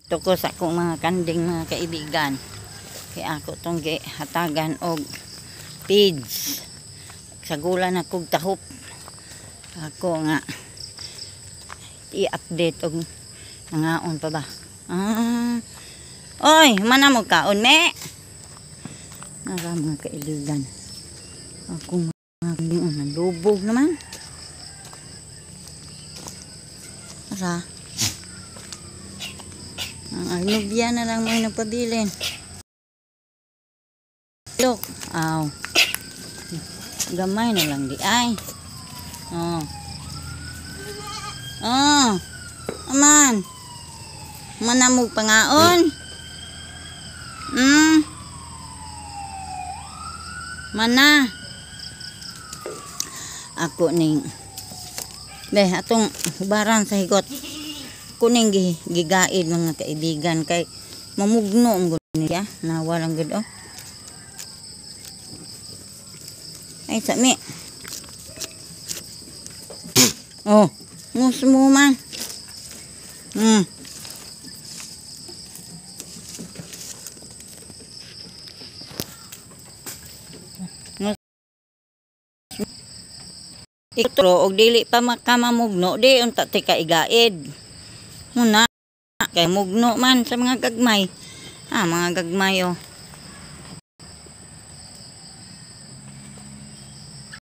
Tuko sa akong mga kanding, mga kaibigan. Kaya ako tong hatagan og feeds. Sagulan akong tahop. Ako nga i-update og nangaon pa ba. Ah. Oy, mana mo kaon me? Nara, mga kaibigan. Akong mga kanding, oh, nalubog naman. Ara. Ang alnubya na lang mo nagpabilin. Look, aw. Gamay na lang di ay. Oh. Oh. Aman. Manamog pangaon. Mana. Ako ning Be, atong hubaran sa higot. Kuning gigaid, mga kaibigan, kay mamugno ang gud niya. Nawalang gud, oh. Ay, sami. Oh, musmo man. Ikutro og dili pa makamamugno di unta ti ka igaid. Muna kay mugno man sa mga gagmay. Ah, mga gagmay, oh.